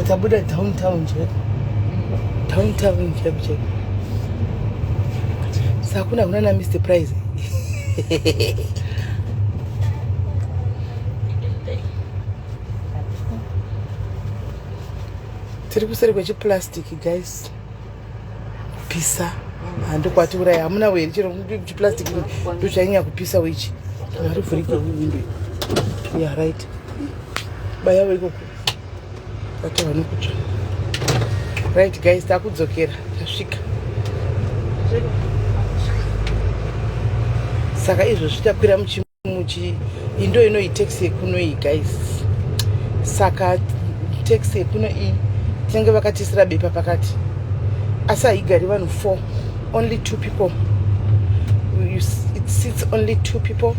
Tabuda downtown chaiko, downtown chaiko chaiko. Sakuna kuna na Mr Price. Tiri kuseri kwechiplastic guys. Kupisa handikwati uraya hamuna weri chero chiplastic ndochainyanya kupisa wichi harivhurike window. Yeah, right. Bayawo ikoko. Tatova nekutsva. Right guys, takudzokera. Tasvika. Saka izvozvi takwira muchi indo inoyi taxi yekuno iyi guys. Saka taxi yekuno iyi tinenge vakatisira bepa pakati. Asi haigari vanhu 4. Only 2 people. It sits only 2 people.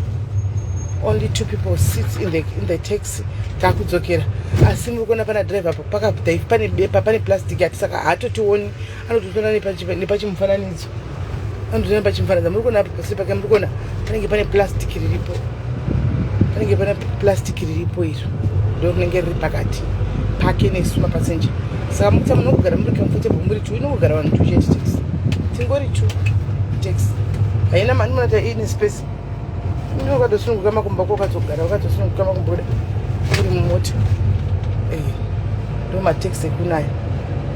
Only 2 people sits in the taxi. Takudzokera. Asi muri kuona pana driver apo pakadai pane bepa pane plastic yati saka haatotioni, anototoona nepachimufananidzo. Anotoona nepachimufananidzo. Muri kuona apo pasiri pake, muri kuona panenge pane plastic riripo. Panenge pane plastic riripo iro. Ndo rinenge riri pakati pake nesu mapassenger. Saka mukuti munogara muri comfortable muri 2, inongogara vanhu 2 chete taxi. Tingori 2 taxi. Haina mani munota ine space. Ino wakatosununguka makumbo ako ukatogara wakatosununguka makumbo kuda uri mumota. Ndo mataxi ekunayo.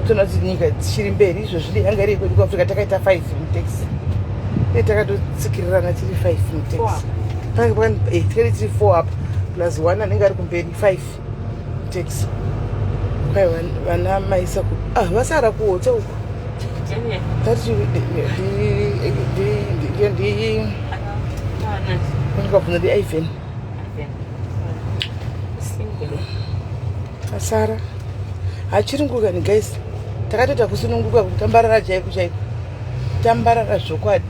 Utoona kuti nyika dzichiri mberi izvozvi yanga iri kwedu kuAfrica takaita 5 mutaxi. Takatotsikirirana tiri 5 mutaxi. Pange tiri 4 apa plus 1 anenge ari kumberi 5 taxi. Kwai vana maisa ku vasara kuhotsa uko. Tati ndi ndikabvunza ndi Ivan. Asara. Hachiringuka ni guys. Takatoita kusununguka kutambarara chaiko chaiko. Tambarara zvokwadi.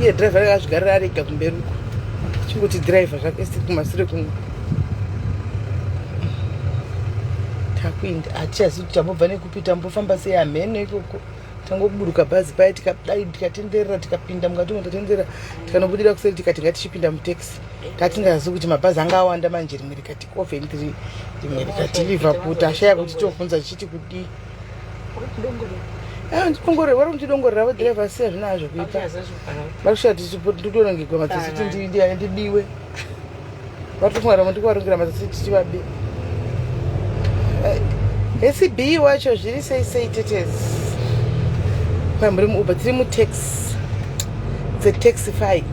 Iye driver akazvigarira arega kumberi uko. Chingoti driver zvake siri kumasure kuno. Takuinda hatichazivi kuti tambobva nekupi, tambofamba sei hamheno ikoko. Tangoburuka bhazi paya tikadai tikatenderera tikapinda mukati umo tatenderera tikanobudira kuseri tikati ngatichipinda mutaxi. Tatingazivi kuti mabhazi anga awanda manje, rimwe rikati Coventry, rimwe rikati Liverpool. Tashaya kuti tobvunza chichiti kudii. Ndidongorera vari kundidongorera vo driver siya zvina hazvo kuipa. Vari kushaya ndidonongegwa matsotsi kuti ndibiwe. Vari kufunga kuti ndikuvarongera matsotsi tichivabe. SB wacho zviri sei sei tetes. Kwai muri muUber, tiri mutaxi. It's a taxify.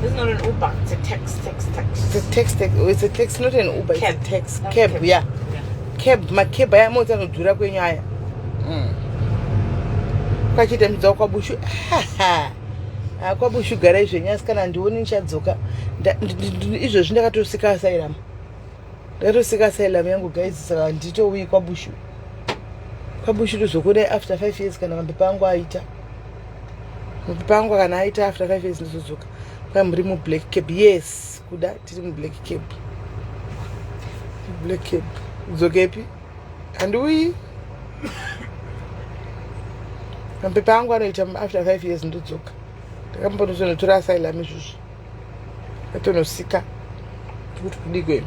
This is not an Uber, it's a tax, tax, tax. It's a tax, tax. It's a taxi, not an Uber. It's a Cab. tax. Not Cab, cab. yeah. Yeah. Cab, macab aya mota anodhura kwenyu aya. Kwachiita midzawo kwaBushu. KwaBushu garai zvenyu asi kana ndioni ndichadzoka. Izvozvi ndakatosika asylum. Ndakatosika asylum yangu guys, saka nditouyi kwaBushu. KwaBushu tozokuonai after 5 years kana mapepa angu aita. Mapepa angu kana aita after 5 years ndizodzoka. Kwai muri mublack cab. Yes, kuda tiri mublack cab. Black cab. Dzokepi? Handiuyi. Mapepa angu anoita after 5 years ndodzoka. Ndakambotozonotora asylum izvozvi. Ndatonosika. Kuti kudii kwenu.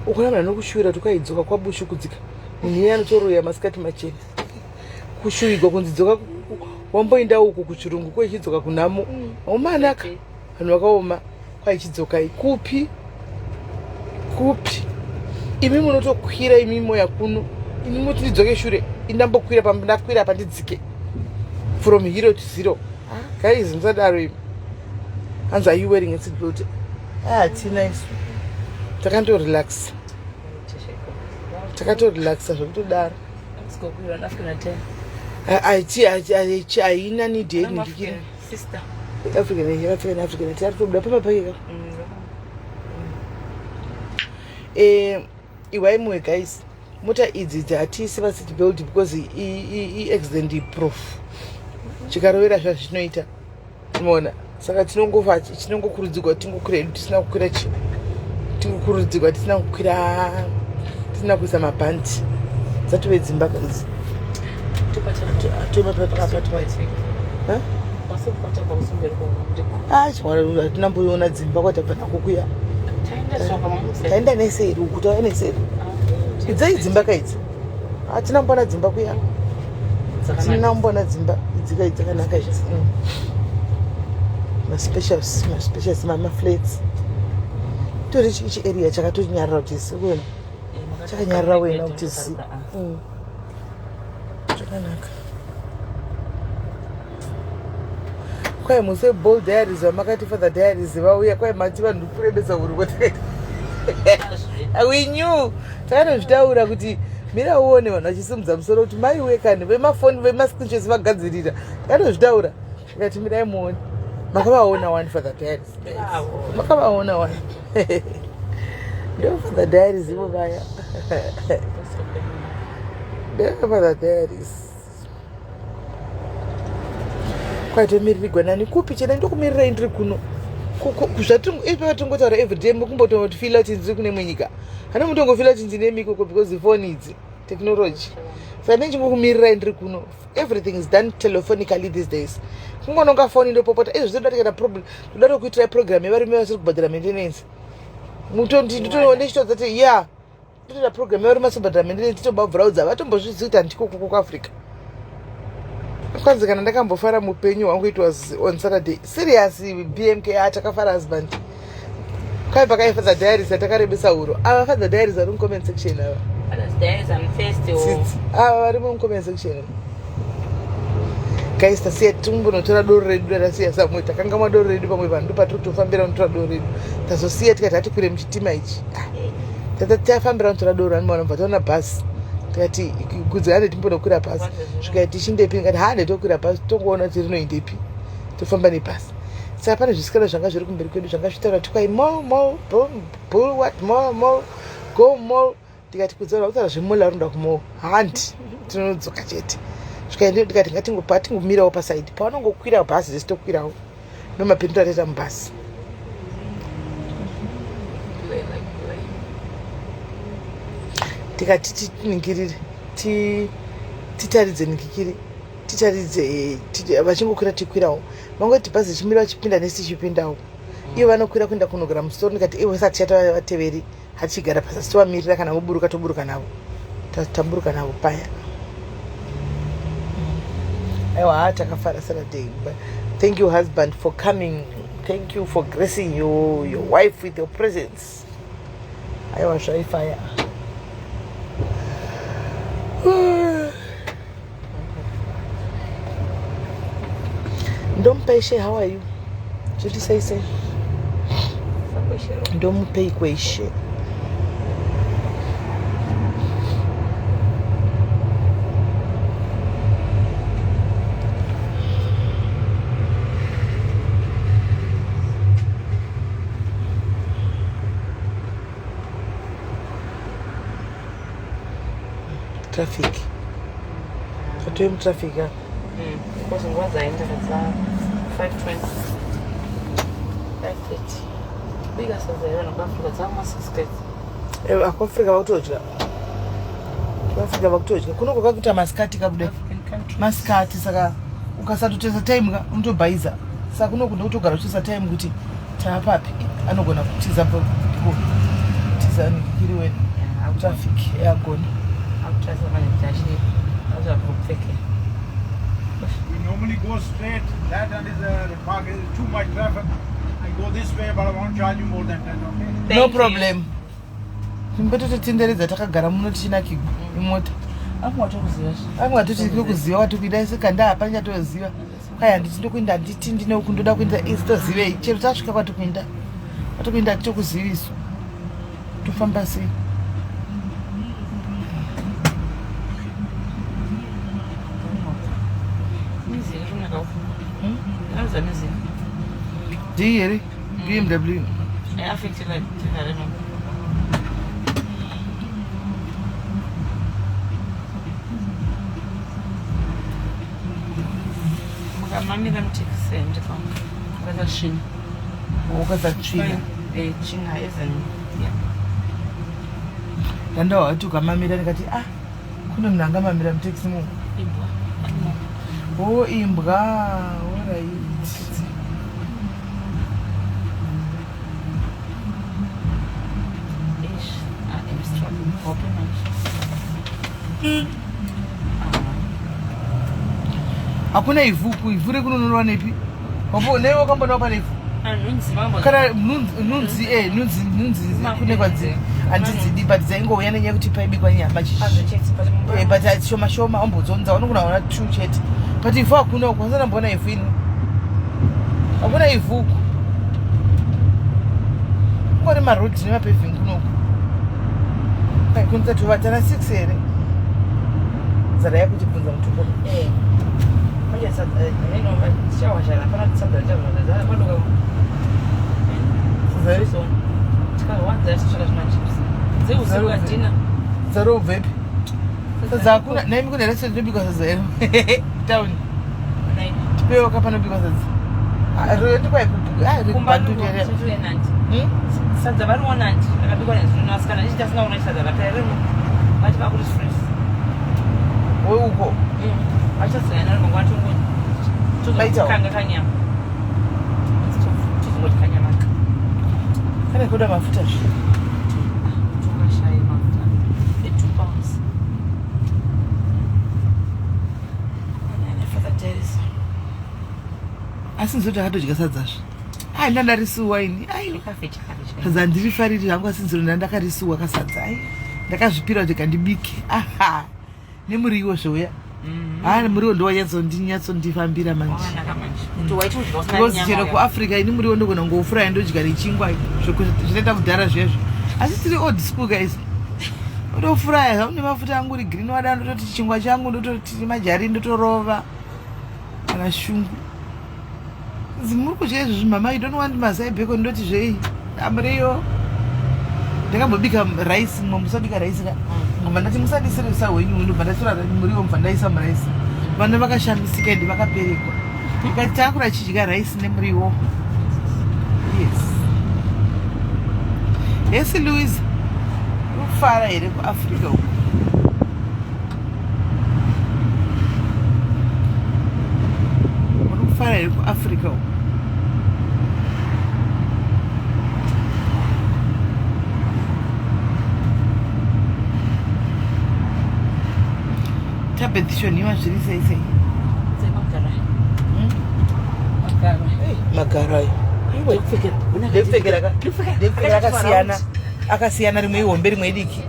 Ukona vanhu vanokushuwira kuti ukaidzoka kwaBushu kudzika. Munhu iye anotoroya masikati machena. Kushuwigwa kunzi dzoka wamboenda uko kuchirungu kwechidzoka kunhamo. Haumanaka. Vanhu vakaoma kwaichidzokai kupi? Kupi? Imi munotokwira imi moya kuno. Imi moti ndidzoke shure. Indambokwira pandakwira apa ndidzike. From hero to zero. Guys, musadaro imi. Hanzi are you wearing a seatbelt? Hatina isu. Takandorelaxa. Takatorelaxa zvekutodaro. Let's go. We're on African at 10. Haina need yenhingikiri. Sister. African, African, African. Tari kutobuda papa pake ka. Iwai muwe guys. Mota idzi hatiisi pa seat belt because i-accident proof. Chikarovera zvazvinoita. Unoona? Saka tinongofa tinongokurudzirwa tingokwira hedu tisina kukwira chi. Tingokurudzirwa tisina kukwira tisina kuisa mabhanti. Dzatove dzimba idzi. Huh? Ah, hatina mboiona dzimba kwatabva nako kuya. Taenda neseri uku, tauya neseri. Idzai dzimba kaidzi. Hatina mboona dzimba kuya. Hatina mboona dzimba idzika dzakanaka idzi. Maspecials, maspecials, maflats. Tori ichi area chakatonyarara kuti sikuona. Chakanyarara wena kuti zi. Zvakanaka. Kwai musi weball diaries vamakati Father Diaries vauya, kwai mati vanhu kurebesa hurukwa. We knew, takatozvitaura kuti mira uone vanhu vachisimudza musoro kuti maiwe kani, vemafoni, vemascreenshots vagadzirira. Takatozvitaura tikati mirai muone. Makavaona one Father Diaries, makavaona one, ndo Father Diaries ivo vaya, ndo Father Diaries. Kwaitomiririgwa nani kupi chena ndokumirirai ndiri kuno zvatingotaura everyday. Mukumbotofila kuti ndiri kune imwe nyika, hana mutongofila kuti ndine ikoko because foni idzi, technology. Saka ndichingokumirirai ndiri kuno. Everything is done telephonically these days. Kungononga foni ndopopota izvo. Zvinoda tikaita problem, toda tokuitirai program yevarume vasiri kubhadhara maintenance. Ndechitodza ti ya totoita program yevarume vasiri kubhadhara maintenance, titobabvuraudza vatombozvizivi kuti handikoko kuAfrica. Kwanzi kana ndakambofara muupenyu hwangu, it was on Saturday. Serious, BMK, takafara husband. Kwai pakai Father Diaries atakarebesa huro ava. Father Diaries vari mucomment section ava, ava varimo mucomment section. Guys, tasiya timbonotora doro redu ratasiya samwe. Takangamwa doro redu pamwe vanhu, ndopatiri kutofambira kunotora doro redu. Tazosiya tikati hatikwire muchitima ichi, tafambira kunotora doro. Anomaona bva taona bhasi, tikati kudzi hande timbonokwira bhasi. Svikati tichindepi? Ngati hande tokwira bhasi, tongoona kuti rinoendepi, tofamba nebhasi. Saka pane zvisikana zvanga zviri kumberi kwedu zvanga zvichitaura kuti kwai mall, mall, bull, what, mall, mall, go mall. Tikati kudzaura kutaura zvemall, arinoda kumall, handi tinodzoka chete. Svika ndikati ngatingopa tingomirawo pasaidi pavanongokwira bhasi zese, tokwirawo. Ndomapindiro ataita mubhasi. Tikati tiningirire, titaridze ningikiri, titaridze vachingokwira tikwirawo. Vangoti bhazi ichimira vachipinda, nesi tichipindawo. Ivo vanokwira kuenda kunogara musoro. Ndikati ivo sati tichaita vateveri, hatichigara pasi tovamirira. Kana voburuka, toburuka navo. Taburuka navo paya. Aiwa, ha, takafara Saturday. Thank you, husband, for coming. Thank you for gracing your wife with your presence. Aiwa, zvaifaya. Ndomupaishe, how are you? Zviri sei sei? Ndomupei kweishe. Traffic, atove mutraffic a. Because nguva dzaenda dza 5:20, 5:30, bika sadza ivana kuAfrica dzama 6:30. Akuafrica vakutodya, kuAfrica vakutodya. Kunoko kakuita masikati kabuda masikati, saka ukasatotesa time ka unotobhaiza. Saka kunoku ndokutogara uchitesa time kuti taapapi. Anogona kutiza, tiza nikiri wena traffic yagona. Akutarisa manje kuti achapfeke. We normally go straight. That end is the park is too much traffic. I go this way, but I won't charge you more than 10, okay? No problem. Imbotototenderedza takagara muno tichinakigwa imota. Afunga Afunga toti kuziva kwati kuida sekanda hapana chatoziva. Kwai handiti ndokuenda, handiti ndine uku ndoda kuenda isi, tozivei? Chero tasvika kwati kuenda, kwati kuenda titokuziviso tofamba sei? Miziri runaka. Anoza miziri. D here, BMW. Affected tivareno. Mukamamira mutekisi ndiko vakasvina. Ukazatsvina. Tsvina even, yeah. Ndandawa kuti ukamamira, ndikati ah, kune munhu angamamira mutekisi mu. Imbwa. O, imbwa, orai. Hakuna ivhu uku, ivhu rekunonorwa nepi? Wapo newe wakambonawo pane ivhu? Kana nhunzi eh nhunzi nhunzi kune kwadziri handidzidi but dzaingouya nenyaya yekuti paibikwa nyama chichi. Eh, but it's shoma shoma ombodzonza unogona kuona two chete. But ivhu hakuna uku, handisati ndamboona ivhu ini. Hakuna ivhu uku. Kungori maroad nemapaving kunoku. Kunza tovatana 6 here? Zara yakutibvunza mutupo. Eh. Manje sadza eh, neno chawashana pana sadza chawashana padoka. Sadza so. Tikawanza tisvika zvima chips. Dzeusiku adina. Zara ubvepi? Sadza hakuna. Naimi kune restaurant inobikwa sadza here? Town. Tipewo ka panobikwa sadza. Ah, Ndikwa ikubantu here. Hmm? Sadza variona nti rakabikwa nezvino asikana ndichiti asina kuona sadza rapera rimo. Vati vakuti fresh. Weuko. Vachazouya naro mangwana tongo. Tozokanga kanyama. Tozongoti kanyama. Kana kuda mafuta zve. Tokashaya mafuta. E 2 pounds. Asi nzoti akatodya sadzazve. Ai ndandarisuwa ini. Ai. Sadza handirifariri zvangu asi nziro ndandakarisuwa kasadza. Ai. Ndakazvipira kuti kandibike. Aha. Nemuriwo zveuya. Haa muriwo ndowanyatsondifambira manje. Because chero kuAfrica ini muriwo ndogona kungoufuraya ndodya nechingwa zvinoita kudhara zvezvo. Asi tiri old school guys. Ndofuraya zvangu nemafuta angu ri green wada ndototi chingwa changu ndototi majari ndotorova kana shungu. Muri kudya izvozvi mama you don't want mazai bacon ndoti zvei amuriyo. Ndakambobika rice mumwe musabika rice ka. Ngoma ndati musadisirisa hwenyu ndobva ndatora muriwo mubva ndaisa murice. Vana vakashamisika ende vakaperekwa. Ndikati takura chidya rice nemuriwo. Yes. Yes Louise. Kufara here kuAfrica uku. Uri kufara here kuAfrica uku. Tabeth Shoniwa zviri sei sei? Magaro ayo. Ndekupfekera akasiyana. Akasiyana rimwe ihombe rimwe idiki.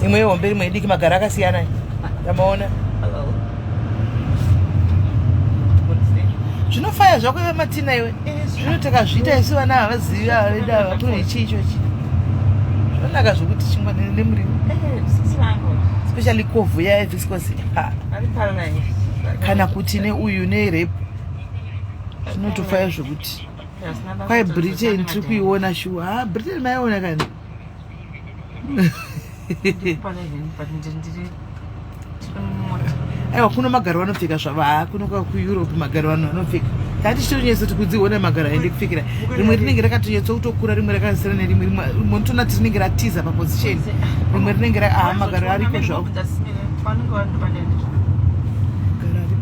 Imwe ihombe rimwe idiki magaro akasiyana. Yamaona? Zvinofaya zvako iwe Matina iwe. Zvino takazviita isu vana havazivi ava vedu ava kune chii ichochi. Zvinonaka zvokuti chingwa nemuriwo. Especially kovhu ya viscose. Kana kuti neuyu nerape. Zvinotofaya zvokuti. Kwai Britain tiri kuiona shuwa. Ha Britain maiona kani? Aiwa kuno magaro vanopfeka zvavo. Ha kuno kuEurope magaro vanhu vanopfeka. Tati tichitonyatsa kuti kudziona magaro aende kupfekera. Rimwe rinenge rakatonyatsa kutokura rimwe rakasiyana nerimwe rimwe unotoona kuti rinenge ratiza paposition. Rimwe rinenge ra ah magaro ariko zvavo. Gara ariko.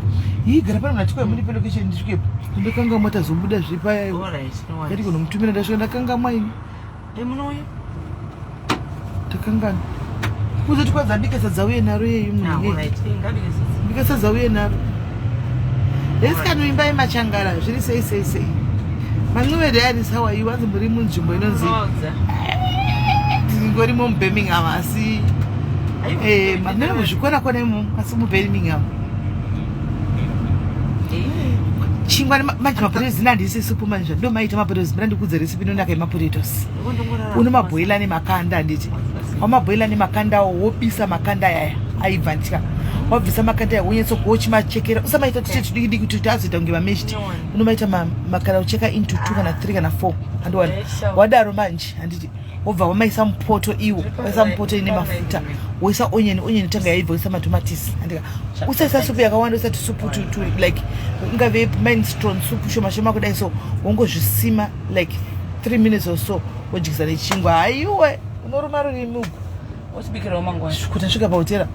Ii gara pano natiko mundipe location ndisvikepo. Ndakangamwa tazobuda zvipaya iwe. Ndati kunomutumira ndasvika ndakangamwa ini. Takangana. Kuzoti kwanza bika sadza uye naro yeyu munhu. Bika sadza uye naro. Hesi imba yemachangara zviri sei sei sei. Manxiwe Diaries how are you? Vanzi muri munzvimbo inonzi tingorimo muBirmingham asi mamene muzvikora kona imomo asi muBirmingham. Chingwa manje mapotatoes ina handisi supu manje ndo maita mapotatoes mira ndikudze recipe inonaka yemapotatoes. Unomabhoila nemakanda handiti wamabhoila nemakanda awo wobisa makanda ayaya aibva nditya wabvisa makanda aya wonyatsokuochimachekera usamaita tuche tudiki diki kuti azoita kunge mameshed unomaita makana ucheka into 2 kana 3 kana 4 handiwana wadaro manje handiti wobva wamaisa mupoto iwo waisa mupoto ine mafuta woisa onion onion tanga yaibva woisa matomatisi handika usaisa supu yakawanda usati supu to, to like ingave minestrone supu shoma shoma kudai so wongozvisima like 3 minutes or so wodyisa nechingwa haiwe unoruma rurimi uku Wotibikirawo mangwana. Kuti tasvika pahotera.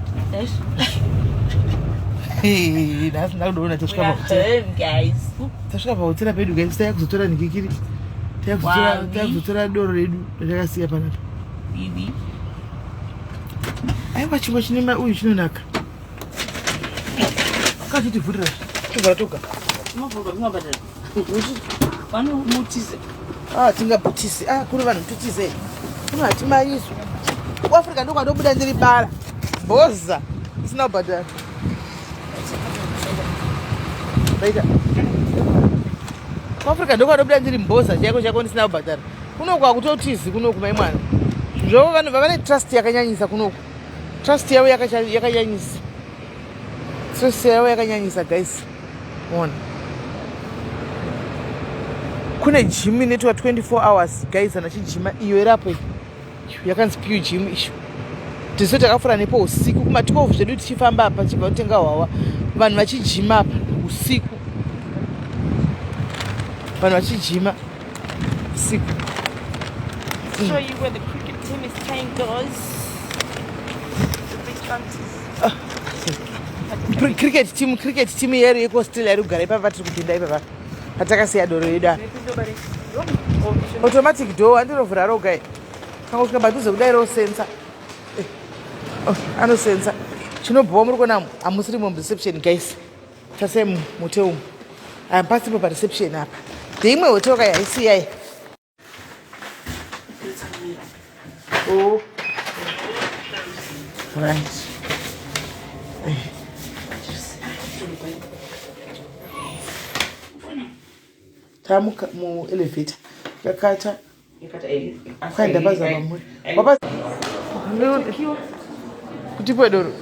Nhasi ndakudoona tasvika pahotera. Guys. Tasvika pahotera pedu guys taya kuzotora nikikiri. Taya kuzotora doro redu ratakasiya panapa. Bibi. Aiwa, chingwa chine mai uyu chinonaka. Kachitivhurira. Tovhura toga. Unovhurwa unobhadhara. Vanomutize. Ah, tingabhutisi. Ah, kuri vanhu tutize. Kuno hatimanyiswi. KuAfrica ndokwandobuda ndiri bara. Bhoza. Isina kubhadhara. Vaita. KuAfrica ndokwandobuda ndiri mboza chaiko chaiko ndisina kubhadhara. Kunoku hakutotizi kunoku mai mwana. Zvavo vanhu vane trust yakanyanyisa kunoku. Trust yavo yakanyanyisa. Trust yavo yakanyanyisa guys. Ona. Kune gym inoitwa 24 hours guys ana chijima iyo irapo iyi. Yakanzi Pew Gym isho. Tisu takafura nepo usiku kuma 12 zvedu tichifamba apa tichibva kutenga hwawa. Vanhu vachijima apa usiku. Vanhu vachijima usiku. Show you where the cricket team is playing, guys. The big chances. Cricket team yeru yekuAustralia iri kugara ipapa tiri kupinda ipapa patakasiya doro yedu apa. Automatic door andirovhura roga i kangosvika padhuze kudai rosensa. Oh, anosensa chinobhowa. Muri kuona hamusiri mureception guys. Tasai muhotel umu, hapasipo pareception apa. Ndeimwe hotel kai haisiyai. Oh, right. Eh. Tamuka muelevator yakata kwaenda pazama muri kutipo doro.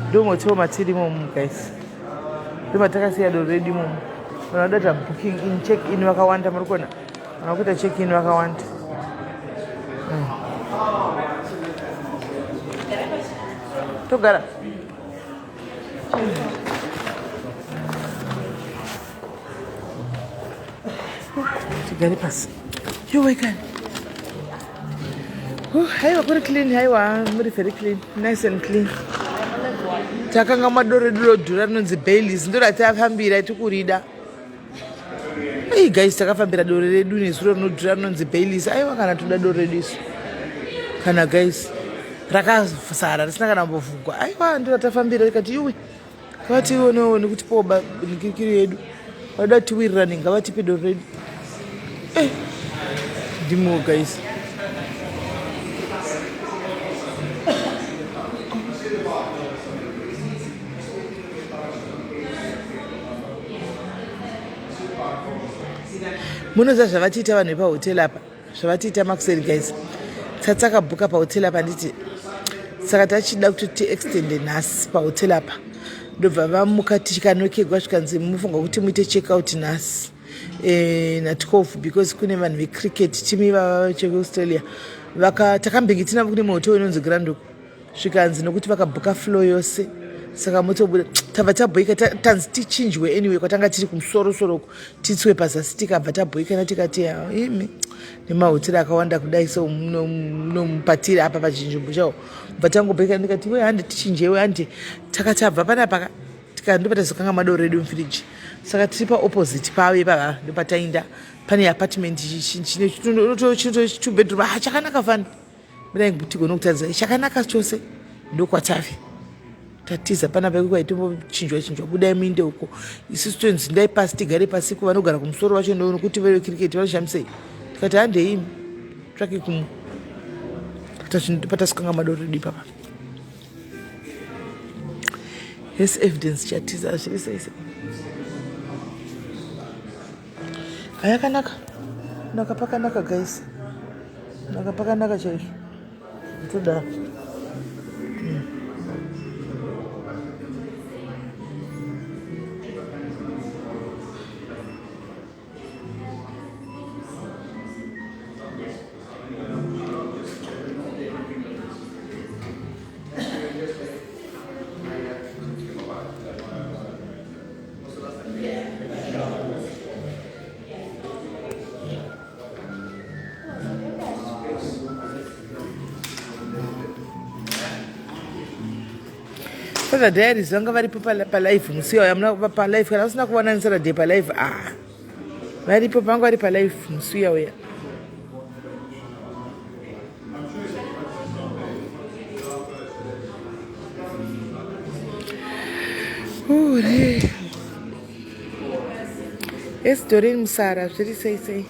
Ndo motel matiri imomu guys, ndo matakasiya doro redu imomu. Vanhu vanoda kuita booking in, check in vakawanda. Muri kuona vanhu vakuita check in vakawanda. Togara tigare pasi. Yowekani, haiwa kuri clean, haiwa muri very clean, nice and clean. Takanga madoro edu rodhura rinonzi Baileys, ndo ratafambira tikurida. Ei guys, takafambira doro redu nezuro rinodhura rinonzi Baileys. Aiwa, kana toda doro redu isu kana guys, rakazara risina kana mbovhugwa. Aiwa, ndo ratafambira. Tikati iwe ngavationewo nekuti poba nikirikiri yedu vanoda tiwirirane, ngavatipe doro redu. Eh, ndimo guys. Munoziva zvavatiita vanhu vepahoteri apa, zvavatiita makuseri guys? Tatakabhuka pahoteri apa nditi, saka tachida kuti tiextende nhasi pahoteri apa. Ndobva vamuka tichikanokegwa, zvikanzi mufunga kuti muite check out nhasi na12 because kune vanhu vecricket team ivava chekuAustralia. Takambenge tinavo kune muhotel inonzi Granduku. Zvikanzi nokuti vakabhuka floor yose, saka motobuda. Tabva tabhoika. Tanzi tichinjwe anyway kwatanga tiri kumusorosoro titswe pazasi. Tikabva tabhoikana, tikati imi nemahoteri akawanda kudai so munomupatiri apa pachinzvimbo chavo. Bva tangobhoikana, ndikati we handi tichinjewe handi. Takatabva panapa, ndopatazokanga madoro edu mufiriji. Saka tiri paopposite pavo ipava, ndopatainda pane apartment chine two bedroom. Ah, chakanaka fani, mirai tigone kutaridza. Chakanaka chose, ndokwatavi tatiza panapa iko kwaitombochinjwa chinjwa. Budai muinde uko, isusu tonzi ndai pasi, tigare pasi. Ko vanogara kumusoro vacho nokuti vecricket vanoshamisei? Tikati handei imi, tsvake kumwe. Patasukanga madoro edu ipapa. Yes, evidence chatiza zviri sei sei. Hayakanaka naka, pakanaka guys, naka pakanaka chaizvo, todaro. Father Diaries vanga varipo palive musi uya. Hamuna palive kana usina kuona Saturday palive. Ah, varipo, vanga vari palive musi uya uya. Yes, Doreen Musara, zviri sei sei?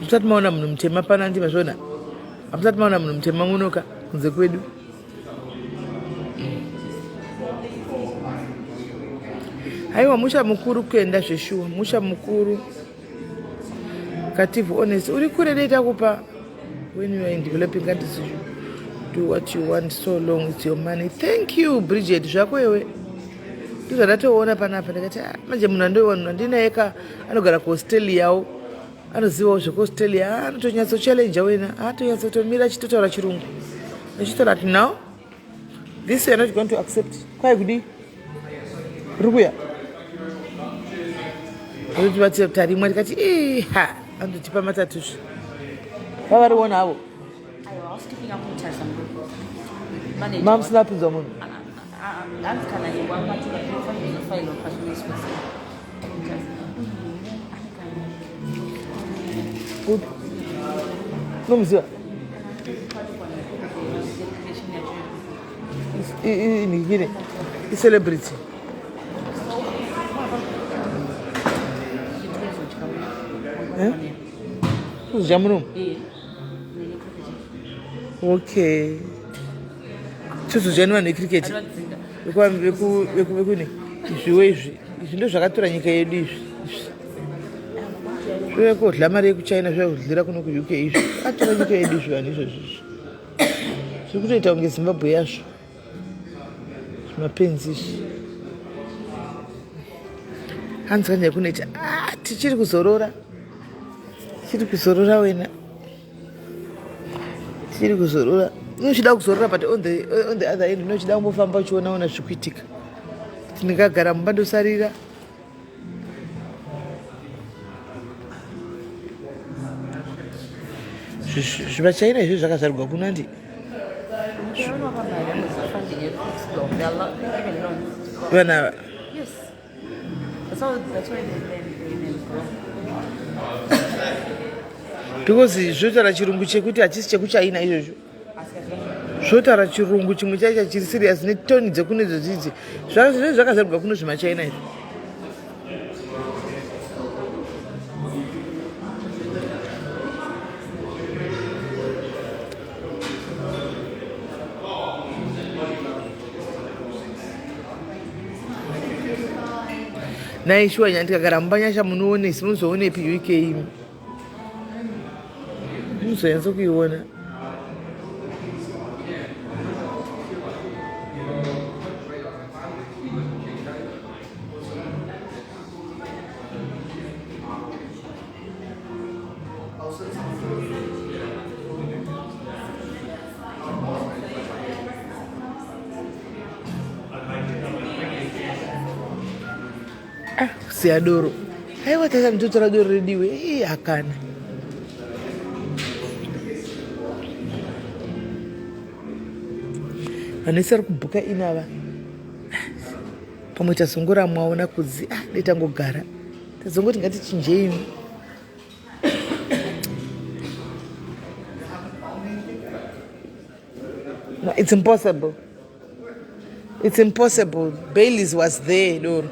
Musati maona munhu mutema pano andi mazviona? Hamusati maona munhu mutema munoka kunze kwedu. Haiwa musha mukuru kuenda zveshuwa, musha mukuru. Kativhu honest, uri kure dei takupa when you are in developing countries you do what you want so long it's your money. Thank you Bridget, zvako iwe. Ndozvandatoona panapa ndikati ah, manje munhu andoiwana andinaye ka anogara kuAustralia anozivawo zvekuAustralia ah, anotonyatso challenge wena atonyatsotomira achitotaura chirungu achitaura kuti no this we are not going to accept. Kwai kudii? Uri kuya anotibatsira tarimwa tikati iha anotipa matatuzve vavariona avo mamusina pinzwa munhu upi unomuziva inhikire icelebrity kuzodya munomu okay tozodya nevanhu vecricket vekune izviwo izvi izvi ndo zvakatora nyika yedu izvi zvive kodla mari yekuchina zvive kudlira kuno kuuk izvi akatora nyika yedu izvi vanhu izvozvo izvi zviri kutoita kunge zimbabwe yazvo zvimapenzi izvi hanzi kanyaya kunoita ah, tichiri kuzorora tichiri kuzorora wena tichiri kuzorora unochida kuzorora but on the, on the other end unochida kumbofamba uchionaona zviri kuitika ndingagara mumba ndosarira Zvimachaina izvi zvakazvarigwa kuno andi vana ava because zvotaura chirungu chekuti hachisi chekuchaina izvozvo zvotaura chirungu chimwe chaicha chiri serious netoni dzekuno idzo dzidzi zve zvakazarugwa kuno zvemachaina izvi Nhai shuwa nyaya ndikagara mumba nyasha munoonesi munozoonepi UK imi muzoyanyatso kuiona Ah, kusiya doro aiwa tata nditotora doro rediwe ii hakana vanhu vese vari kubhuka inava pamwe tazongoramwaona kudzi ah dai tangogara tazongoti ngatichinjei No, it's impossible. It's impossible. Bailey's was there, doro.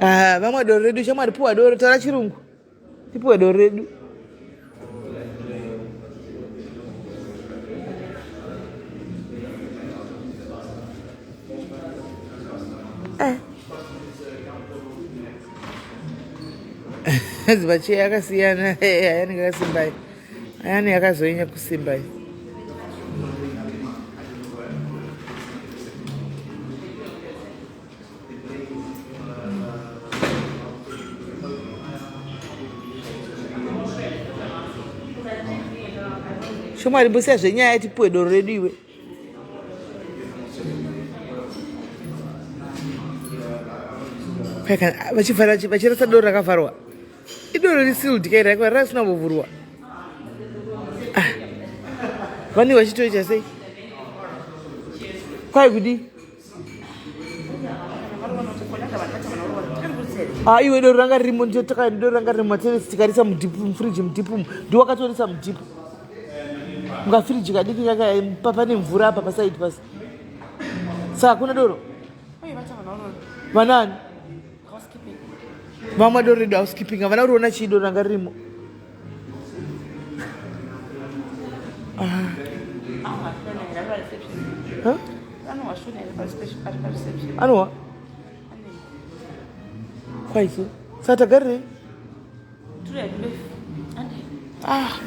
Ah, vamwe doro redu shamwari puwa doro taura chirungu. Tipuwe doro redu. Eh. Zivachiya yakasiyana ayani akasimba ayani yakazoinya kusimba iyi. Shamwari mbosiya zvenyaya tipuwe doro redu iwe. Vachivhara vachirasa doro rakavharwa. Idoro risealed kai raiva rasina kuvhurwa. Ah. Vanenge vachitoita sei? Kwai kudii? Ah, iwe doro ranga ririmo ndotaka doro ranga ririmo matenesi tikarisa mudhipu mufriji mudhipu ndiwakatorisa mudhipu mukafriji kadiki kaka pane mvura apa pasaidi pasi saka kuna doro vanani vamwe doro redu housekeeping havana kuriona chii doro ranga ririmo Anowa kwaiso saka tagarirei ah.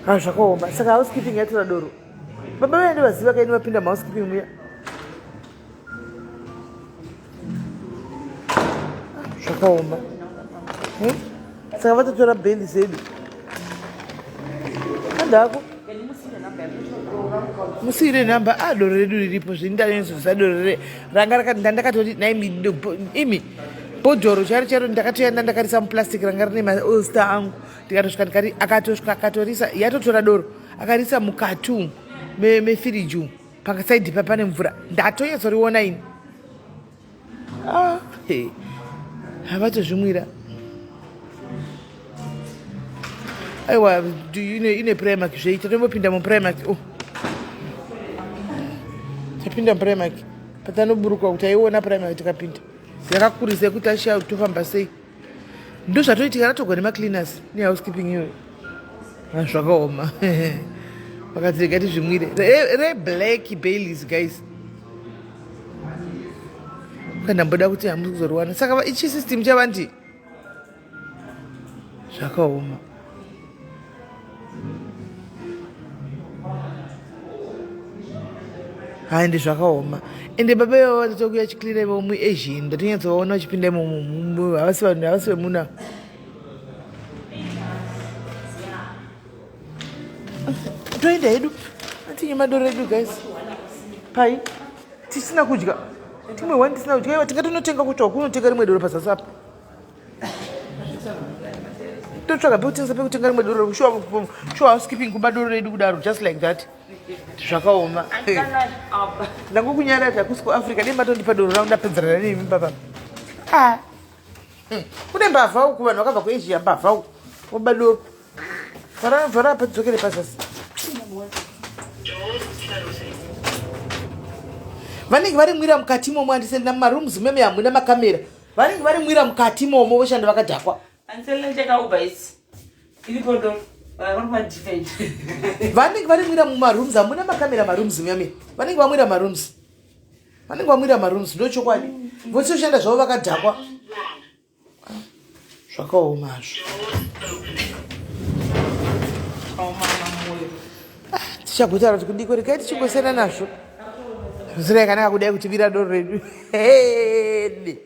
ah zvakaoma saka housekeeping yatora doro baba vaende vaziva kaini vapinda muhousekeeping muya zvakaoma hmm? Saka vatotora bendi zedu andako musiire nhamba a ah, doro redu riripo zvindanyatsoziva doro re ranga ndandakatoti naimi imi bhodhoro charo charo ndakatoya ndandakarisa muplastic ranga rine maosta angu ndikatosvika ndikati akatosvika akatorisa yatotora doro akarisa mukati umu mefiriji umu pakasaidhi pa pane mvura ndatonyatsoriona ini ah, hey. Havatozvimwira aiwa ine primark zvei tatombopinda muprimark o oh. Tapinda muprimark patanoburuka kuti aiona primark tikapinda yakakurisa yekuti ashiya tofamba sei ndozvatoitika ratogwa nemacleaners nehousekeeping iyoyo ah, zvakaoma vakati rega tizvimwire reblack baileys guys ndamboda kuti hamusi kuzoriwana saka ichi system chavanti zvakaoma hayi ndi zvakaoma ende baba ivavo vatotokuya chicleana ivo muasian ndatonyatsovaona vachipinda imomo havasi vanhu havasi vemuna toenda hedu atinye madoro edu guys pai tisina kudya timwe wani tisina kudya iwa tingatonotenga kutsva kunotenga rimwe doro pazasi apa totsvaga pekutengesa pekutenga rimwe doro shuwa housekeeping kuba doro redu kudaro just like that zvakaoma ndangokunyarati hakusi kuafrica dei matondipa doro rangu ndapedzerana nemi papa ah. Kune mbavha uku vanhu vakabva kuasia mbavha uku voba doro vhara vhara apa dzokere pazasi vanenge varimwira mukati imomo andiselina mumarooms meme hamuna makamera vanenge varimwira mukati imomo voshanda vakadhakwa vanenge varimwira mumarooms hamuna makamera marooms meme vanenge vamwira marooms vanenge vamwira marooms ndochokwadi votoshanda zvavo vakadhakwa zvakaoma hazvo ah, tichagotaura kuti kudiko regai tichingosiyana nazvo nzira yakanaka kudai kutivira doro redu hede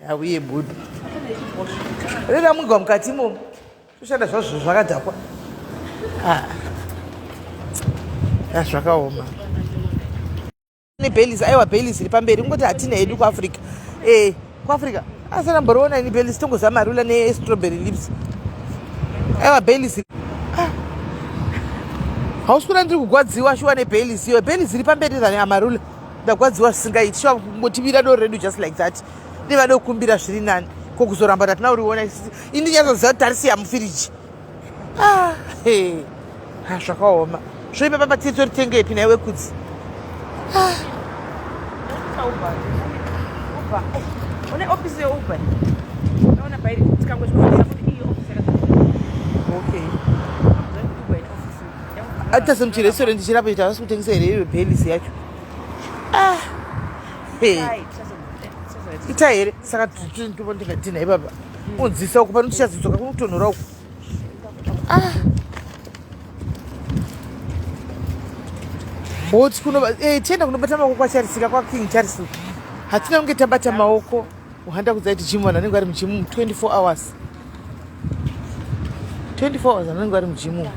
auye budu reramwigwa mukati imomo toshanda zvazvo zvakadhakwa ah. ah, zvakaoma Baileys aiwa Baileys iri pamberi kungoti hatina hedu kuAfrica eh kuAfrica asana mboriona ini Baileys tongoziva marula nestrawberry lips aiwa Baileys ah. hausi kuona ndiri kugwadziwa shuwa neBaileys iyo Baileys iri pamberi than amarula ndagwadziwa zvisingaiti shuwa kungotibira doro redu just like that ndivade kukumbira zviri nani ko kuzoramba tatina uriona ini ndinyatsoziva kuti tarisiya mufiriji ah, hey. Ah, zvakaoma zvo ipapa patiri toritengepi nhaiwe kudzi ah. Okay atase muchirestaurant chirapo icho havasi kutengesa here iyo belis yacho ah. hey. Ita here saka ndingadhinha ipapa unzisa uko pano tichazodzoka kunotonhora uko ah. Hoti kuno eh, tienda kunobata maoko kwaCharisika kwaKing Charles. Hatina kunge tabata maoko uhanda kudza kuti gym vanhu vanenge vari mugym 24 hours. 24 hours vanenge vari mugym.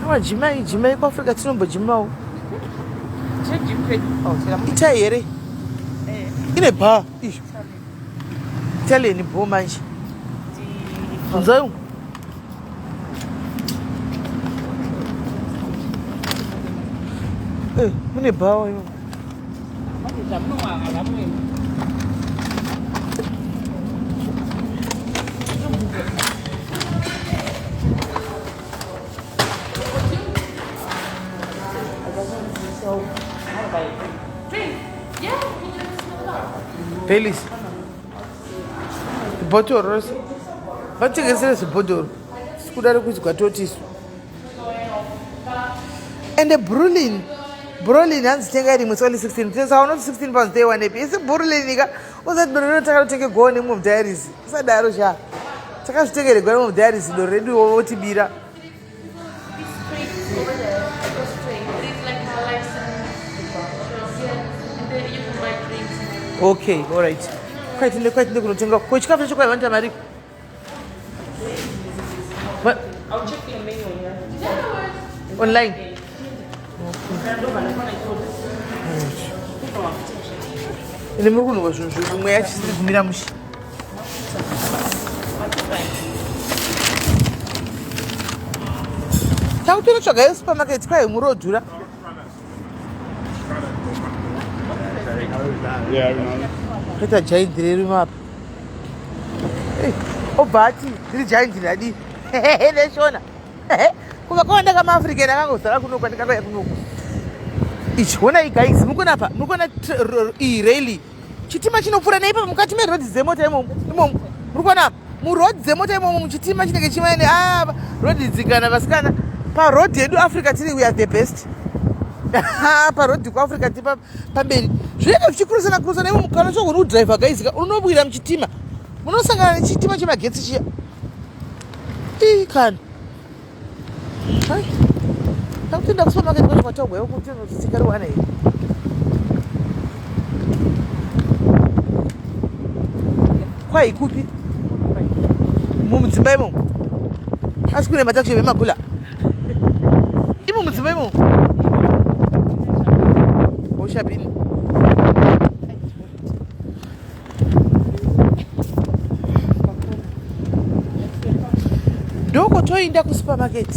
Awa jimai jimai kuAfrica tinombojimawo. Itai here? Ine bar izvo. Italian bho manje. Bvunzai. Eh, mune bhawa imo. Baileys. Botoro rose. Vatengesere zvibhodhoro. Sikuda rekuti kwatoti isu. Ende brulin. Brolin hanzi tengai rimwe it's only 16. Tesa unoti 16 pounds teiwanepi. Isi brulin ka usati doro redu takatotenge gowo nemumwe mudiaries. Usadaro sha. Takazvitengere gowo nemumwe mudiaries doro redu votibira. Okay, all right. Kwaitinde kwaitinde kunotenga. Ko chikafu chacho kwaiwanda mari? What? I'll check the menu here. Online. Ende muri kunhuwa zvinhu zviri mweya chisiri kumira mushe. Takutonotsvaga yesupermarket kwai murodhura. Kuita giant reru apa. Obva ati ndiri giant ndadii neshona. Kuva kwawanda kamaAfrican akangozara kunoku andikakauya kunoku. Ichi honai guys, muri kuona apa, muri kuona iyi rally. Chitima chinopfuura neipapa mukati merodhi dzemota imomo imomo. Muri kuona apa murodhi dzemota imomo muchitima chinenge chimaine ah rodhi dzikana vasikana parodhi yedu Africa tiri we are the best. Parodhi kuAfrica tiri pamberi. Zvinenge zvichikurusana kurusana imomo kana uchigona kudhiraivha guys ka unobwira muchitima. Munosangana nechitima chemagetsi chiya. Ii kana. Hai. Takupinda kusupermarket kwacho kwataugwa kuti tingaruwana here. Kwai kupi? Mumudzimba imomo. Asi kune matakushi vemagula. Imo mudzimba imomo. Oshabini. Ndokotoinda kusupermarket.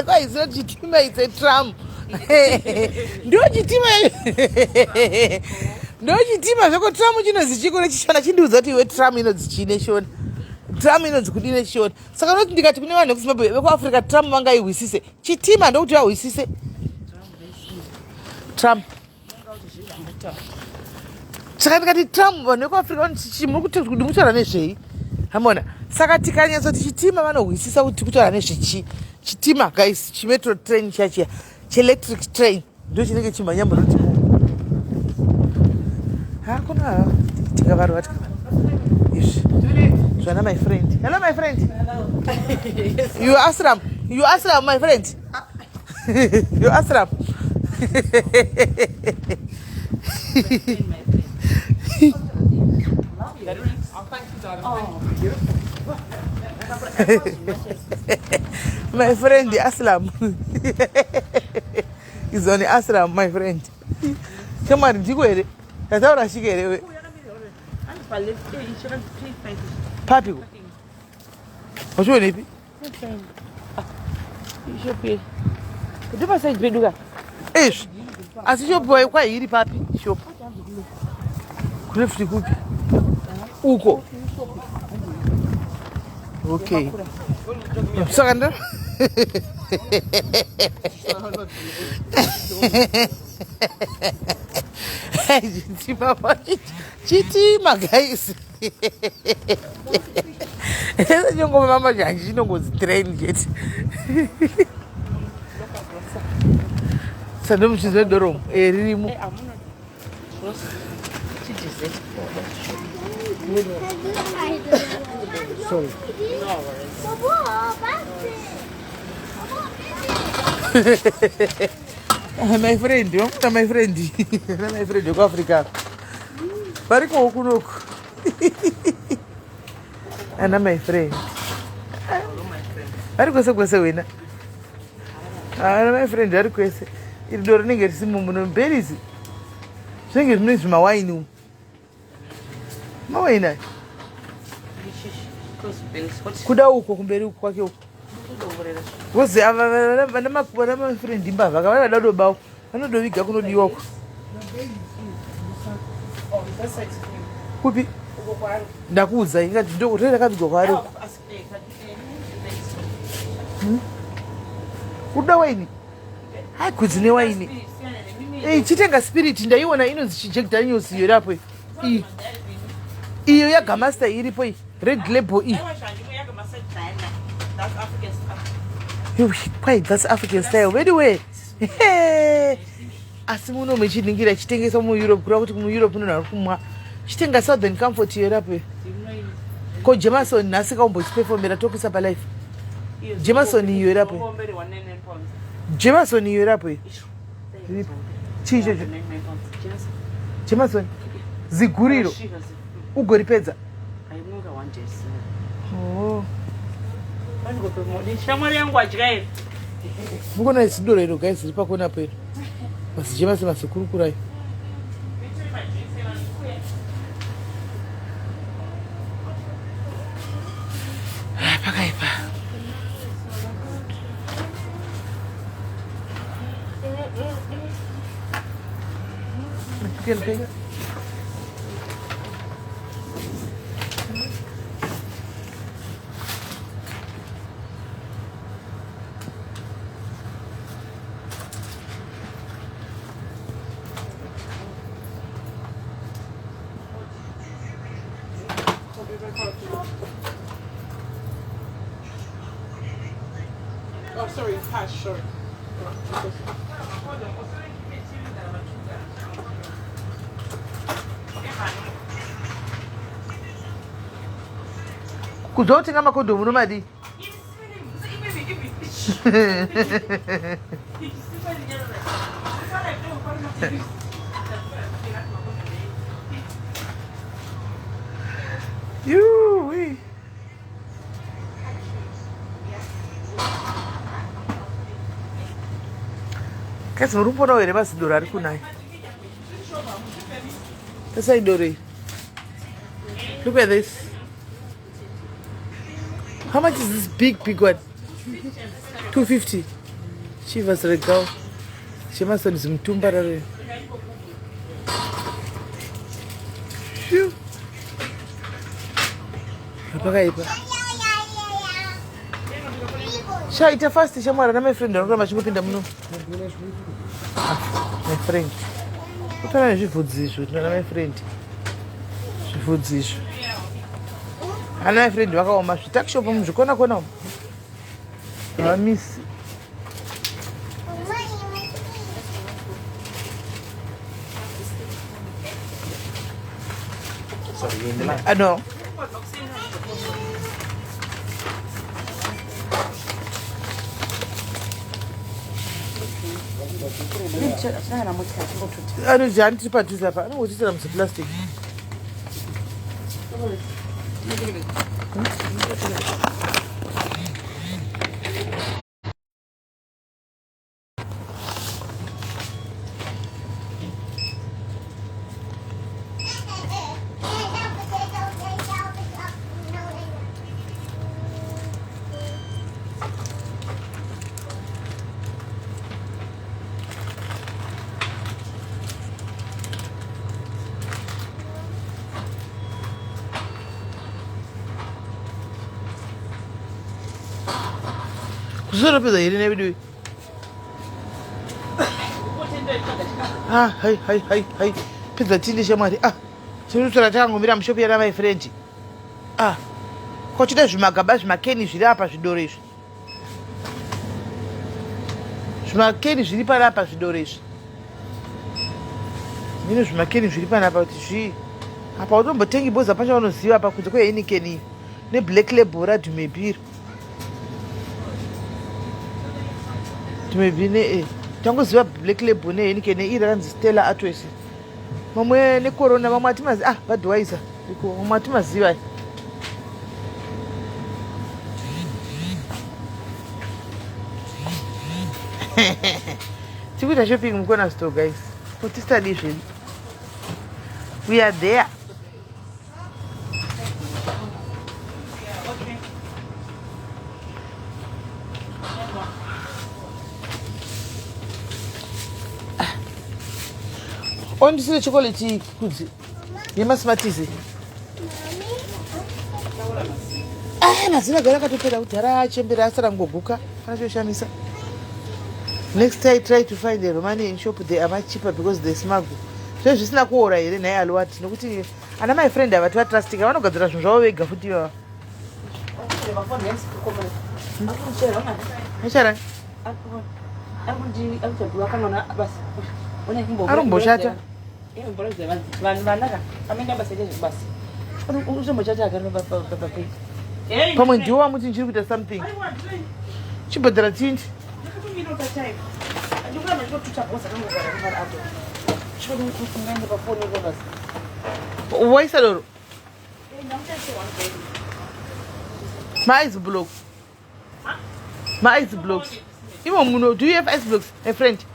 Kwaiziva chitima it's a tram. Ndo chitima. Ndo chitima zvako tram chinonzi chiko nechishona chindiudza kuti iwe tram inonzi chii neshona. Tram inonzi kudii nechishona. Saka unoti ndikati kune vanhu vekuZimbabwe vekuAfrica tram vangaihwisise. Chitima ndokuti vahwisise. Tram. Saka ndikati tram vanhu vekuAfrica vanoti muri kutaura nezvei? Hamona. Saka tikanyatsoti chitima vanohwisisa kuti kutaura nezvechi. Chitima guys, chimetro train chiya chiya. Chielectric train ndo chinenge chimhanya muroti. Hakuna tingavarova tikava. Izvi. Zvana my friend. Hello my friend. Hello. You Asram. You Asram my friend. You Asram. My friend Aslam. Is on Aslam my friend. Shamwari ndiko here? Tataura shike here we? Papi ko? Wachionepi? Ndipo side pedu ka. Izvi. Asi shopu kwai iri papi? Shopu. Kuleft kupi? Uko. Okay. Saka ndo chitima chitima guys. Nyongoma mama zhanji chinongozi train chete. Sando muchinzwa doromo eh ririmo. Sorry. My friend, wamuta my friend. Na my friend wekuAfrica. Varikowo kunoku. Ana my friend vari kwese kwese wena. Ana my friend vari kwese. Iri doro rinenge risimo muno berries. Zvinenge zvine zvimawaini umu. Mawaini aya. Kuda uko kumberi uko kwake uko. Vozi ava vana my friend imbavha ka vanoda kudobawo. Vanodoviga kunodiwa uko. Kupi? Ndakuudza ingati ndo rakavigwa kwaari uko. Hmm? Kuda waini? Hai kudzi newaini. Ei chitenga spirit ndaiona inonzi chi Jack Daniels iyo irapo iyi. Iyo yaGamasta iripo iyi. Red label iyi. Kwai that's African style. Anyway. Asi muno mechiningira chitengeswa muEurope kureva kuti muEurope munhu ari kumwa. Chitenga Southern Comfort iyo irapo iyi. Ko Jameson nhasi kaumbochipefomera tokuisa palife. Jameson iyo irapo. Jameson iyo irapo iyi. Chii ichocho? Jameson ziguriro ugoripedza. Oh. Shamwari yangu adya here? Mukona zidoro iro guys riri pakona pedu. Masijemasi masikurukurai. Ah, pakaipa. You can pay. Oh, sorry, cash, sorry. Kudza kutenga makondomu unomadii? Yuwi. Kasi muri kumbonawo here mazidoro ari kunaya? Tasai doro iri. Look at this. How much is this big, big one? 250. Chivas Regal. Chemason zimutumba rare. Phew. Pakaipa. Sha ita fast shamwari na my friend anoramba achingopinda muno. Ah, my friend. Kutana nezvibvudzi izvo tinoona my friend. Zvibvudzi izvo. Ana my friend vakaoma zvitakshop muzvikona kona umu. Vamisi. Ah, no. Anodzi handiti padhuze apa anongotiisira muziplastic. Kuzoropedza here nevedu? Ah, hai hai hai hai. Pedza tinde shamwari. Ah. Tinotora takangomira mushopu yana mai friend. Ah. Ko chida zvimagaba zvimakeni zviri apa zvidoro izvi. Zvimakeni zviri panapa zvidoro izvi. Mino zvimakeni zviri panapa kuti zvii. Apa utombotengi boza pacho vanoziva apa kunze kweHeineken iyi neblack label raDumebiro. Dumebi ne eh. Tangoziva black label neHeineken neiri rakanzi Stella Artois. Mamwe necorona mamwe atimaziva ah Budweiser. Iko mamwe atimaziva. Tikuita shopping mucorner store guys. Kuti tisadi zvedu. We are there. Ondisire chocolate kudzi yemasimatisi. Ah, mazino agara akatopera kudhara achembera asara ngoguka kana choshamisa. Next time try to find a Romanian shop they are much cheaper because they smuggle. Zve zvisina kuora here nhai Aluwati nokuti ana my friend ava tivatrustika vanogadzira zvinhu zvavo vega futi ivava. Achara. Arumboshata. Pamwe ndiwo wamuti ndichiri kuita something. Chibhadhara tindi. Waisa doro. Maice block. Ma-ice blocks. Imo muno, do you have ice blocks, my friend?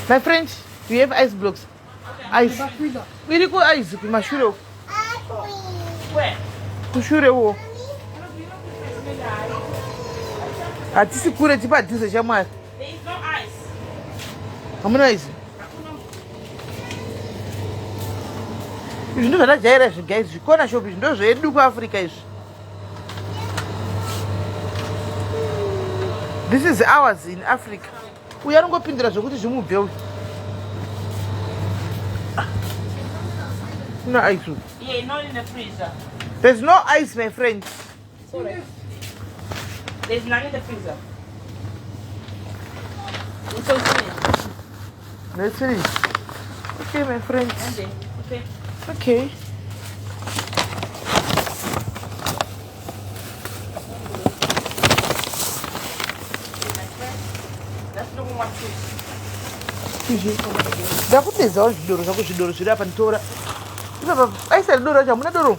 My friend, do you have ice blocks? Ice. Iri ku ice kumashure uko. Kushure uko. Hatisi kure tipadhuze chamwari. Hamuna ice. Izvi ndozvatajaira izvi guys, zvikona shop izvi ndozvedu kuAfrica izvi. This is ours in Africa. Uyu anongopindira zvekuti zvimubve uyu. No ice. Yeah, not in the freezer. There's no ice, my friend. Sorry. There's none in the freezer. It's all finished. Let's finish. Okay, my friend. Okay. Okay. Ndakutezawo zvidoro zvako zvidoro zviri apa nditora. Ipapa aisa doro racho hamuna doro.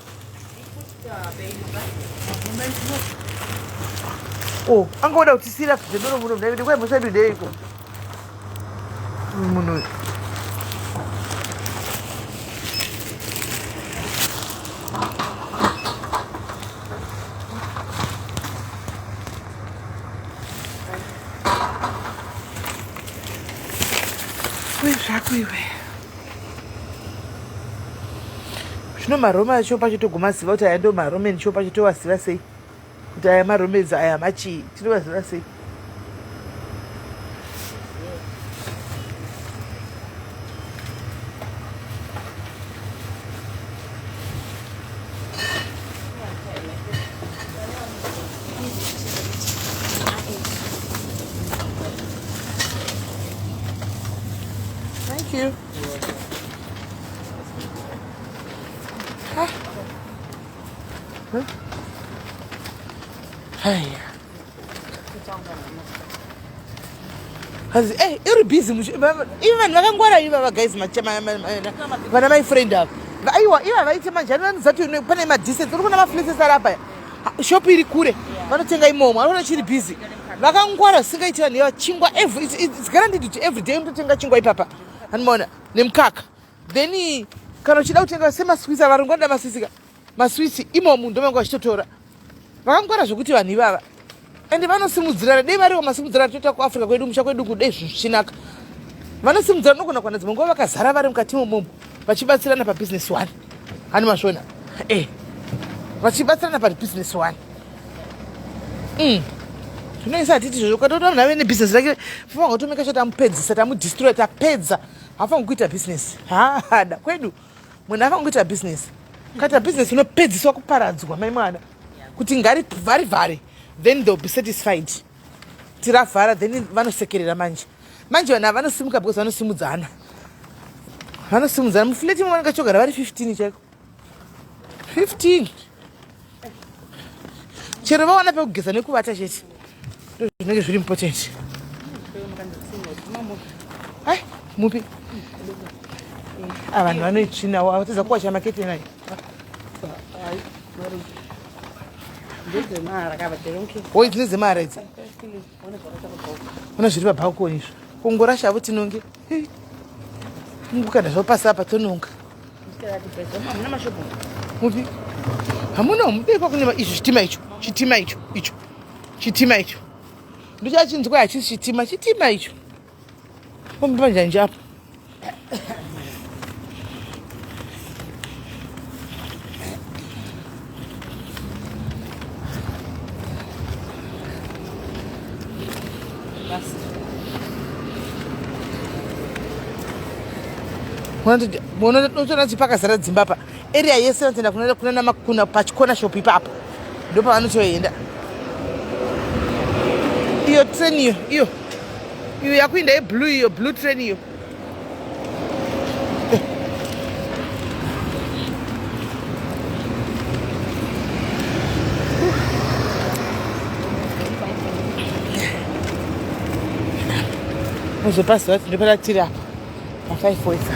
Oh, anga oda kutisiyira zvedoro muno muna kwai mhosva yedu ndeyeiko munhu uyu. Zvako iwe. Zvino maroma acho pacho togomaziva kuti aya ndo maroman show pacho tovaziva sei kuti aya maromans aya machii tinovaziva sei? Thank you. Haya. Hanzi eh iri busy mushe. Ivi vanhu vakangwara ivava guys vana my friend ava. Aiwa iva vaite manje vanoziva kuti pane madistance uri kuona mafleces ari apa. Shop iri kure vanotenga imomo vanoona chiri busy. Vakangwara zvisingaiti vanhu ivava chingwa every it's guaranteed kuti every day unototenga chingwa ipapa. Anomaona nemukaka. Then kana uchida kutenga semaswitsi avarungu vanoda maswitsi ka maswitsi imomu ndomanga vachitotora vakangwara zvekuti vanhu ivava ende vanosimudzirana dei variwo masimudzirana toita kuafrica kwedu musha kwedu kudei zvinhu zvichinaka vanosimudzirana unogona kuwana dzimwe nguva vakazara vari mukati imomomo vachibatsirana pabusiness one hani mazvona e eh, vachibatsirana pabusiness one. Zvinoisa hatiti izvozvo ukatoona munhu ave nebusiness rake fanga kutomeka sure tamupedzisa tamudestroya tapedza haafangi kuita business haada kwedu munhu afangi kuita business ukaita business unopedziswa kuparadzwa mai mwana kuti ngarivhare then they'll be satisfied tiravhara then vanosekerera manje manje vanhu ava vanosimuka because vanosimudzana vanosimudzana mufleti mwe vanenge vachogara vari 15 chaiko 15 chero vawana pekugeza nekuvata chete ndo zvinenge zviri important ai mupi ah, vanhu vanoitsvinawo avatadza kuwacha maketeni ayo Oi dzine dzemahara idzi. Ona zviri pabalcony izvo. Kungorasha havo tinonge. Kungokanda zvavo pasi apa tononga. Mupi? Hamuna mudekwa kune izvo chitima icho. Chitima icho icho. Chitima icho. Ndochachinzwa hachisi chitima, chitima icho. Pombi panjanji apo. Unotoona kuti pakazara dzimba apa area yese vanotoenda kuna kuna kuna pachikona shop ipapo ndopavanotoenda iyo train iyo iyo iyo yakuinda yeblue iyo blue train iyo Uzopaziva kuti ndopatatiri apa pa5 wesa.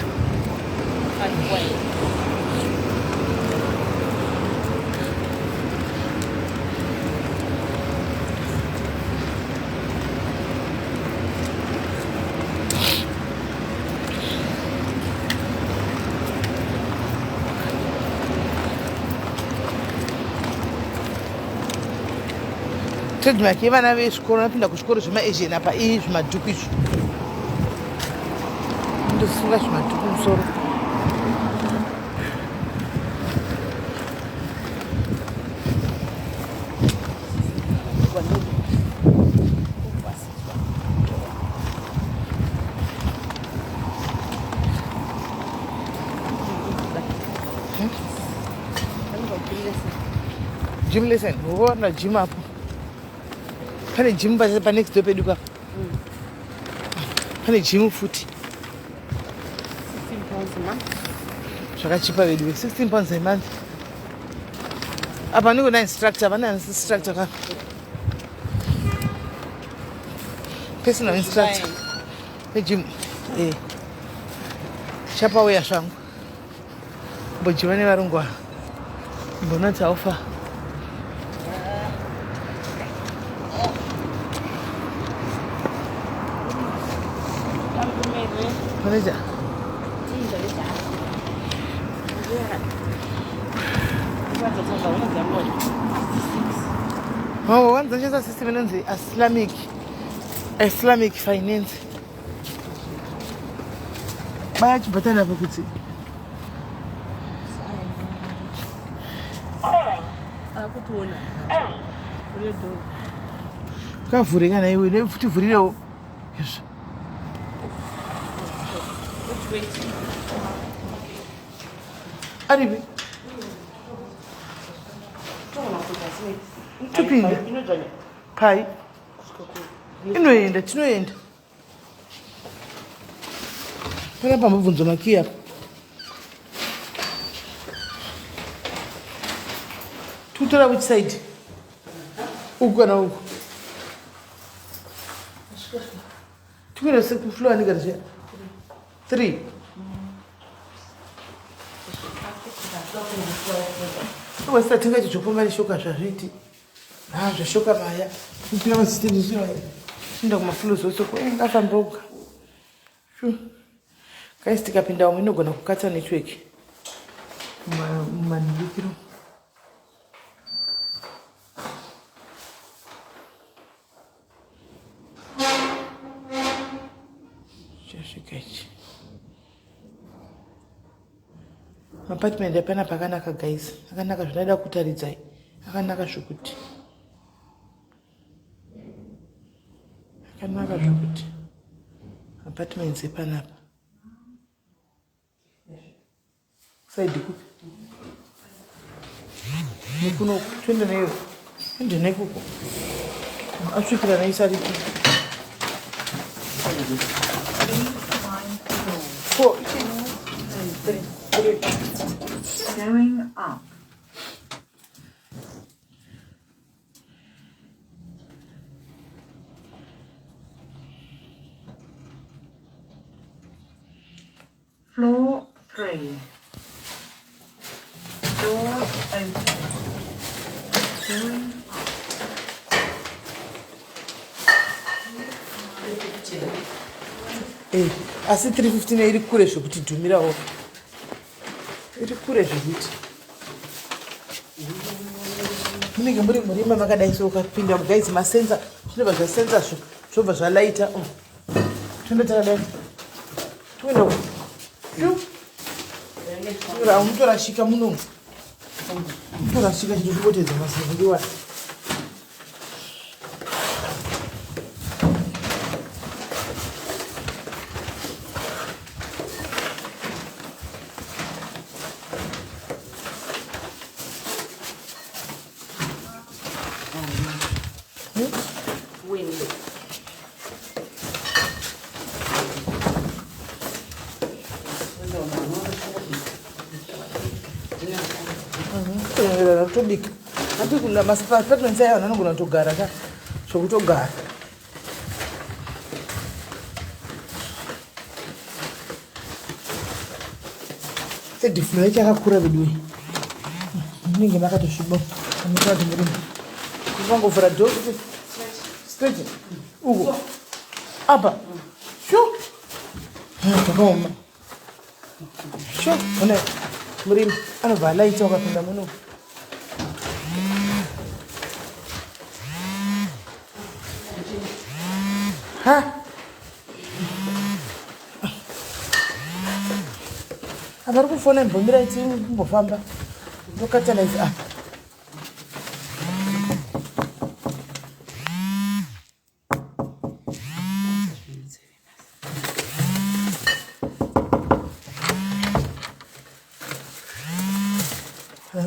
Trademark yevana vezvikoro vanopinda kuzvikoro zvemaasian apa ii zvimadhuku izvi ndosunga zvimadhuku musoro. Gym lesson, uona gym apo. Pane gym pa next door pedu pa. Pane gym futi. 16 pounds a month. Zvakachipa vedu 16 pounds a month. Apa ndiko instructor, vana instructor ka. Personal instructor. Vegym. Eh. Chapauya zvangu. Mbojiva nevarungu ava. Mbonati haufa. Manager. Oh, wanzoshandisa system inonzi Islamic Islamic finance. Baya chibhatani apa kuti kavhure kana iwe nefuti vhurirewo izvo aripi topinda pai inoenda tinoenda Pana pambobvunzo makiyi apa. Tutora which side? Uku kana uku? Tikuenda sekufloor anigara zviya. 3. Wesa tingaiti zvopomba neshoka zvazviiti. Ah, zvashoka maya. Kupira masystem zviya. Chinda kumafloors ose ko ngafambe oga. Shu. Guys tikapinda umu inogona kukatsa network. Mumanhurikiro. Chasvika ichi. Apartment apanapa akanaka guys. Akanaka zvinoda kutaridzai. Akanaka zvokuti. Akanaka zvokuti. Apartments epanapa. Side kupi? Nekuno twende neyo. Twende nekuko. Asvikira neisari. Four, three, three. Going up. Floor 3. Doors open. Going Asi 315 iri kure zvekuti dhumirawo. Iri kure zvekuti. Munenge muri murima makadai so ukapinda guys masenza zvinobva zvasenza zvobva zvalaita. Oh. Toenda takadai. Toenda uko. Mutorashika muno. Mutorashika chito chibotedza masenza ndiwa. Tobika ati kuna mapatiments aya vanhu vanogona kutogara ka zvokutogara third floor yacho yakakura veduwe munenge makatosviba munotaura kuti muri vangovhura door straight uko apa sho zvakaoma sho one murimi anobva alaita ukapinda muno ha apa ri kufona imbomira itimbofamba ndokatalize apa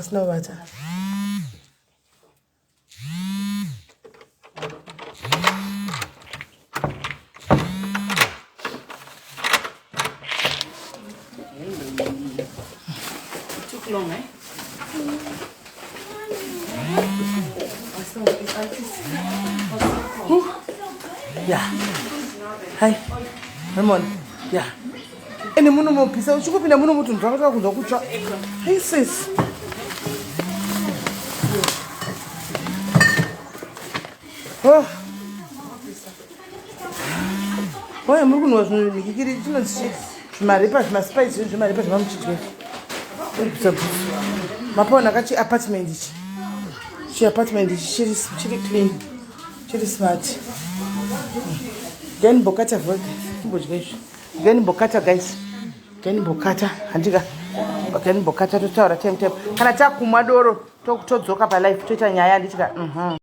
Asina kubata. Took long, eh? Yeah. Hi. Ramon. Yeah. Ene muno mopisa uchikupinda muno mutunhu zvakataka kunzwa kutsva. Hey sis. Oh. Oye muri kunwa zvinhu mikikiri chinonzi chii? Zvimarepa zvimaspice zvinhu zvimarepa zvamamuchidya. Urikusa bhusu. Mapaona kachi apartment ichi. Chi apartment ichi chiri chiri clean. Chiri smart. Then bokata vodka. Timbodya izvi. Then bokata guys. Then bokata handika. Then bokata totaura time time. Kana takumwa doro todzoka pa life toita nyaya handitika. Mhm.